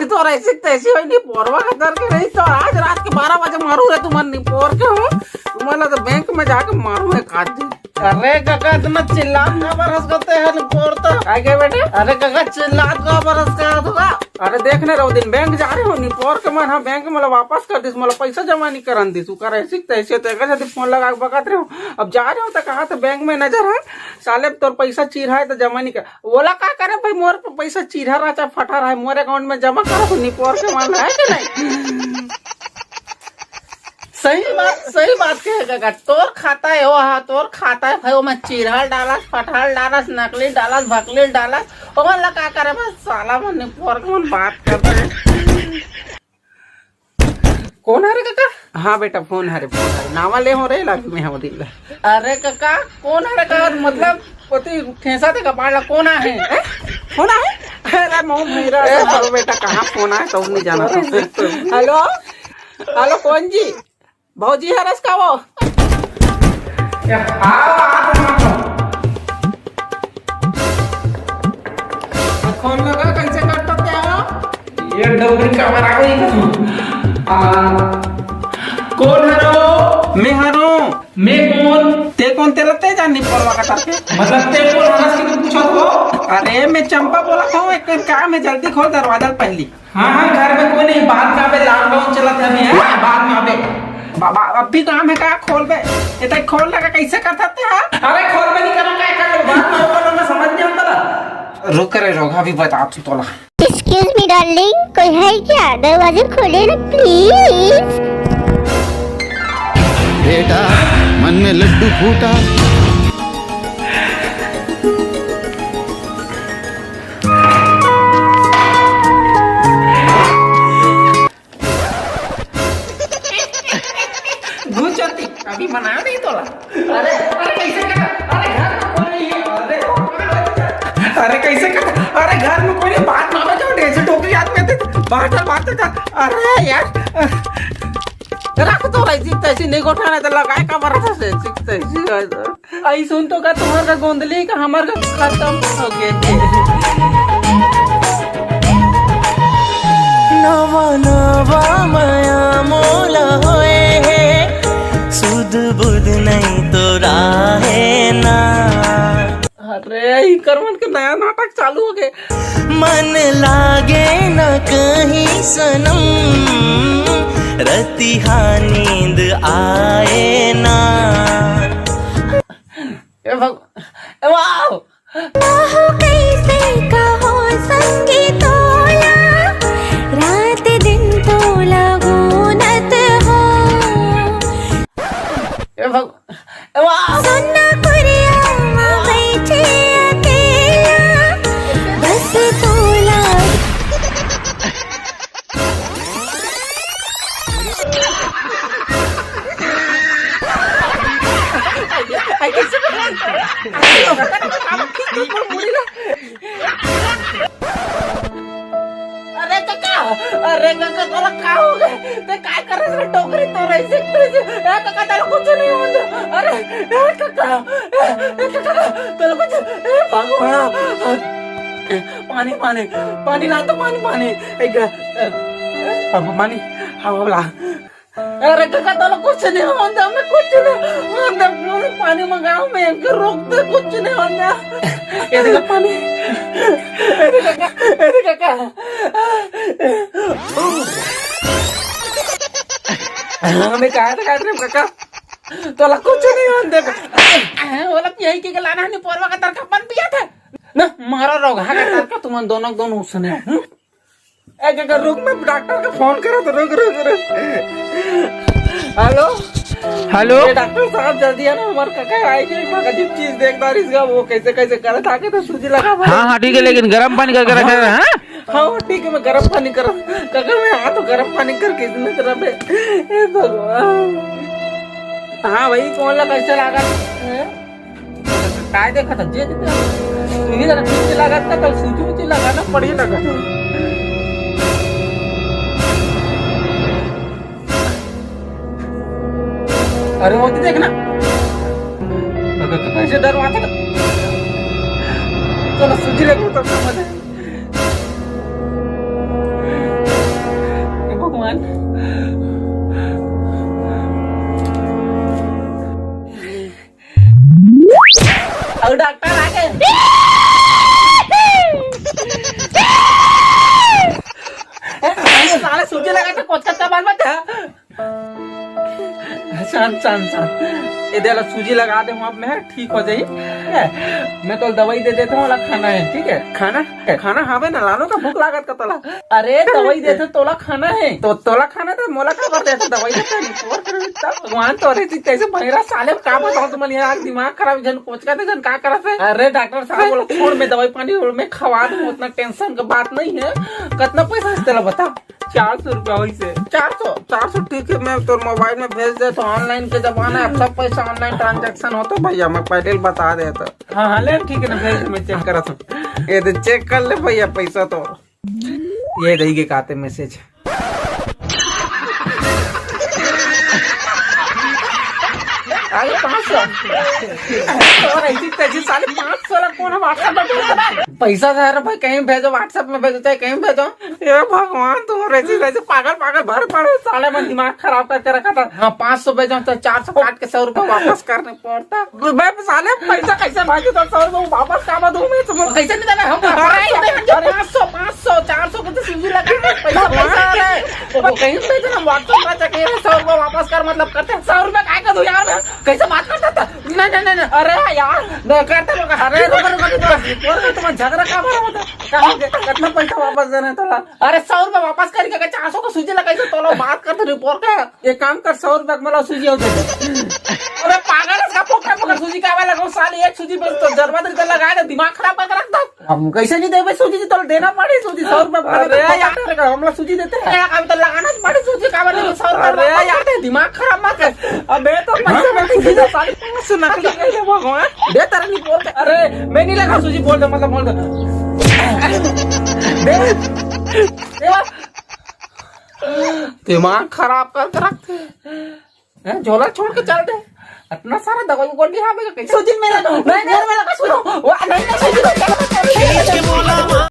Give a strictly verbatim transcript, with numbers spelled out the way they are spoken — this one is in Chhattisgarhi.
तो ऐसे तैसे होई निपोरवा के दर के रही तो आज रात के बारह बजे मारू रे तुमन निपोर के हो। तुमन ला तो बैंक में जाके मारू है काट दी। अरे काका, इतना चिल्लात काबर हस करते हैं निपोर तो? काय के बेटे? अरे काका, चिल्लात काबर हस करत होगा? अरे देख ने रहो दिन बैंक जा रहे हो निपोर के मन, हाँ बैंक मोला वापस कर दिस, मोला पैसा जमा नहीं करन दिस, उकर ऐसे तैसे तो एक जदी फोन लगा के बकत रहे हो। अब जा रहे हो तो कहा तो बैंक में नजर है, साले तोर पैसा चीर है तो जमा नहीं कर। ओला का करे भाई, मोर प-, पैसा चीरहा रहा चाहे फटा रहा है, मोर अकाउंट में जमा करो तो निपोर के मन है कि नहीं? सही बात, सही बात कहे काका, तोर खाता है वो, हाँ, तोर खाता है भाई, ओमा चीरहा डालस, फटा डालस, नकली डालस, भकली डालस, ओमन ला का करे बस साला मन निपोर के मन बात करते हैं। कौन हरे काका? हाँ बेटा, फोन हरे, फोन हरे। नावा ले हो रे, लागी में हो दिल। अरे काका, कौन हरे का? मतलब, पति ठेसा दे कपाड़ ला, कौन आहे? हैं? कौन आहे? अरे, मऊ भैरा, ए, सब बेटा, कहाँ फोन आए, सब नहीं जाना था। हेलो, हेलो, कौन जी? भौजी हरस का वो? ए, आओ, आओ, आओ। फोन लगा, कैसे करता ते हो? ये डोकरी का बराबर ही करूँ। आ, कौन हरो? मैं हरो। मैं कौन? ते कौन? तेला ते जान नहीं परवा का ताके। मतलब ते कौन हरस की तू पूछत हो? अरे मैं चंपा बोलत हूँ, एक काम है, जल्दी खोल दरवाजा पहली। हाँ, हाँ, घर में कोई नहीं, बाद में आबे, लॉकडाउन चलत है अभी, हाँ, बाद में आबे। बाबा, अभी काम है का खोलबे? ये तक खोल लगा, कैसे करता ते, हाँ? अरे, खोलबे नहीं करो, क्या कर लो? बाद में ऊपर वाला समझ नहीं आता ना। रुक रे रोगा, अभी बता तू तोला। Excuse me darling, कोई है क्या? दरवाजा खोले ना please। बेटा, मन में लड्डू फूटा। घुस जाती, अभी मना नहीं तोला। अरे, अरे, कैसे कर? अरे, घर में कोई नहीं है। अरे, अरे, कैसे कर? अरे, घर में कोई नहीं, बात ना बजाओ, ऐसे टोकरी हाथ में दे। बाहर चल, बाहर चल, चल। अरे, यार। रख तो ऐसी तैसी नहीं गोठाना तो लगाए का बरस से, ऐसी तैसी है तो। आई सुन तो का तुम्हार का गोंदली का हमार का खत्म हो गए। नवा नवा माया मोला होए हे, सुध बुध नहीं तो राहे ना। अरे, ई करमन के नया नाटक चालू हो गए। मन लागे न कहीं सनम, रतिहा नींद आए ना। ए भग-, ए वाओ। कहो कैसे कहो संगी तोला, रात दिन तोला गूनत हो। ए भग-, ए वाओ। सोना कुरिया मा बैठे अकेला, बस तोला। अरे काका, अरे काका, तोला का हो गए? ते काय करत रे टोकरी तो रही से, से, ए काका, तोला कुछ नहीं होता। अरे, ए काका, ए, ए काका, तोला कुछ, ए भगवान। पानी, पानी, पानी ला तो पानी, पानी। एक, अब पानी, हाँ, अब ला। अरे काका, तोला कुछ नहीं होता, मैं कुछ नहीं होता। पानी मंगाओ, मैं इनके रोक दे, कुछ नहीं होता। ये देखो पानी। अरे काका, अरे काका। हाँ, मैं कहा था, कहा था, काका। तोला कुछ नहीं होता। बोला कि यही के लाना नहीं, पोरवा का तरका पन पिया था। ना, मारो रोगहा का तरका, तुमन दोनों, दोनों उसने। हम्म? ए, काका, रुक, मैं डॉक्टर का फोन करा तो, रुक, रुक, रुक। हेलो? हेलो? ए, डॉक्टर साहब, जल्दी आना, हमारे काका आए के, काका जी चीज देखता रही इसका, वो कैसे, कैसे करे, ताकि तो सूजी लगा भाई। हाँ, हाँ, ठीक है, लेकिन गर्म पानी करके रखा है, हाँ? हाँ, ठीक है, मैं गर्म पानी कर, काका, मैं हाँ तो गर्म पानी करके इसने तरफ है। ए भगवान। हाँ भाई, कौन ला कैसे लागा? हैं? काय देखत हस? जे देखे। तू ही जरा ठीक से लागत ना, कल सूजी वूजी लगाना पड़ी लगा। अरे वो तो देखना। अगर तो कैसे डरवाते ना। चलो सूजी लेके तब समझ है। लगा तो कोचकत का बाल बच्चा। शांत, शांत, शांत। ये दे ला सूजी लगा दे हूँ, अब मैं ठीक हो जाही। मैं तो दवाई दे देता हूँ, ओला खाना है, ठीक है? खाना? खाना हावे ना, लानो का भूख लागत का तोला? अरे, दवाई देथे, तोला खाना है। तो तोला खाना था, मोला का बर देथे दवाई देथे? और फिर तब भगवान तो रे, कैसे भैरा साले, का बताऊं तुमन यार, दिमाग खराब, झन कोचका थे, झन का करत है। अरे डॉक्टर साहब, बोला छोड़, मैं दवाई पानी और मैं खवा दूं, उतना टेंशन का बात नहीं है। कितना पैसा है तेला बता? चार सौ रुपया होइसे। चार सौ? चार सौ ठीक है, मैं तोर मोबाइल में भेज देता हूँ। ऑनलाइन के जमाना है, अब सब पैसा ऑनलाइन ट्रांजैक्शन होता भैया, मैं पहले ही बता देता। हाँ, हाँ, ले, ठीक है ना, भेज, मैं चेक करत हूँ। ये तो चेक कर ले भैया, पैसा तो ये रही के खाते मैसेज। अरे पाँच सौ। और ऐसी तैसी साले पाँच सौ ला कौन WhatsApp में भेजता है? पैसा तो यार भाई कहीं भेजो, WhatsApp में भेजो, चाहे कहीं भेजो। हे भगवान, तू ऐसी तैसी पागल पागल भर पड़े, साले मन दिमाग खराब करके रखा था। हाँ, पाँच सौ भेजो तो चार सौ काट के सौ रुपया वापस करने पड़ता। बे साले, पैसा कैसे भाई, तो सौ रुपया वापस काबर दूं मैं तुमको? कैसे नहीं देना हम? अरे, अरे, पाँच सौ, पाँच सौ, चार सौ को तो सूजी लगा, पैसा, पैसा आ रहा है। वो कहीं पे तो हम WhatsApp पर जाके सौ रुपया वापस कर, मतलब करते हैं। सौ रुपया काय का दूं यार मैं? कैसे बात करता था? नहीं, नहीं, नहीं, नहीं। अरे यार, नहीं करते लोग। अरे रुको, रुको, रुको। बोल रहे, तुम्हारा झगड़ा का बड़ा होता? कहाँ हो गया? कितना पैसा वापस देना है तोला? अरे सौ रुपया वापस करके अगर चार सौ का सूजी लगाई तो तोला बात करते रिपोर्ट का। एक काम कर, सौ रुपया के मोला सूजी और दे दे। अबे पागल है, इसका पोकर पोकर सूजी का वाला कौन साले, एक सूजी बस तो जरवा दे, लगा दे, दिमाग खराब करके रख दो। हम कैसे नहीं देबे सूजी जी, तोला देना पड़ी सूजी, सौ रुपया का अरे तो यार, पचास रुपया का, हम लोग सूजी देते हैं। यार, अभी तो लगाना पड़ी सूजी का वाला, सौ रुपया अरे वापस यार। करते, दिमाग खराब मत कर। अबे तो पैसा मत सूजी दे, साले पाँच सौ नकली नहीं है भगवान। दे तेरा नहीं बोल दे। अरे मैं नहीं लगा सूजी, बोल दे, मतलब बोल दे। दे, दे। दिमाग खराब करके रखते हैं। हैं, झोला छोड़ के चल दे। इतना सारा दवाई गोली हाँ, मैं कैसे सूजी में लगा, नहीं, नहीं, मैं लगा, सुनो। वाह, नहीं, नहीं, सूजी तो क्या करते हैं?